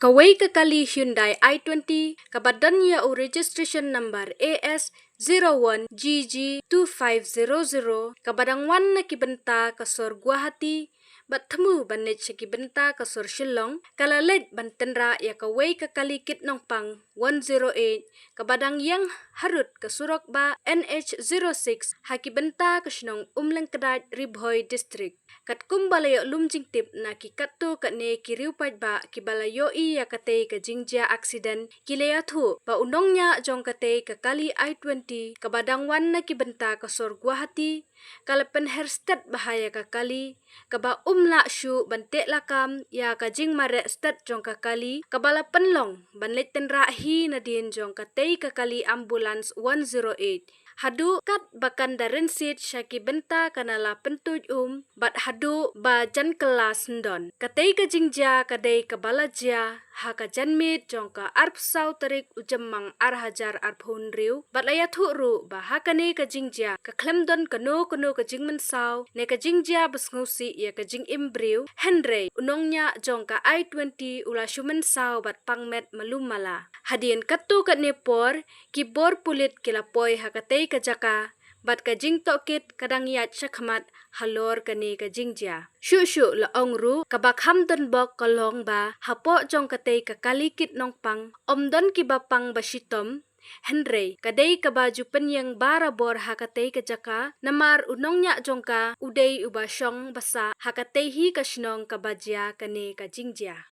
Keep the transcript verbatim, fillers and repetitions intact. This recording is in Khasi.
Kawei ka kali Hyundai i twenty kaba don ïa u registration number A S zero one G G two five zero zero, kaba dang wan na ki bynta ka sor Guwahati bad thmu ban leit sha ki bynta ka sor Shillong, ka la leit ban tynrah ïa kawei ka kali kit nongpang one zero eight kaba dang ïeng harud ka surok bah N H zero six ha ki bynta ka shnong Umlyngkdait, Ri Bhoi District. Katkum ba la ïoh lum jingtip na ki katto katne ki riew paidbah kiba la ïohi ïa katei ka jingjia accident, ki la ïathuh ba u nongñiah jong katei ka kali i twenty kaba dang wan na ki bynta ka sor Guwahati ka la pynher stet bha ïa ka kali, kaba um lah shuh ban teh lakam ïa ka jingmareh stet jong ka kali, kaba la pynlong ban leit tynrah hi nadien jong katei ka kali ambulance one zero eight, haduh katba kan da rynsied sha ki bynta ka nala pyntuid um bad haduh ba jan kylla syndon. Katei ka jingjia ka dei kaba la jia ha ka janmiet jong ka arphew saw tarik u Jymmang ar hajar arphew hynriew, bad la ïathuh ruh ba ha kane ka jingjia ka khlem don kano kano ka jingmynsaw ne ka jingjia ba sngewsih ïa ka jingim briew, hynrei u nongñiah jong ka i twenty u la shu mynsaw bad pang met malu mala. Hadien katto katne por, ki bor pulit ki la poi ha katei ka jaka bad ka jingtohkit ka dang ïaid shakhmat halor kane ka jingjia. Shuh shuh la ong ruh, kaba kham donbok ka long ba hapoh jong katei ka kali kit nongpang ym don kiba pang ba shitom, hynrei ka dei kaba ju pynïeng barabor ha katei ka jaka, namar u nongñiah jong ka u dei uba shong ba sah ha katei hi ka shnong kaba jia kane ka jingjia.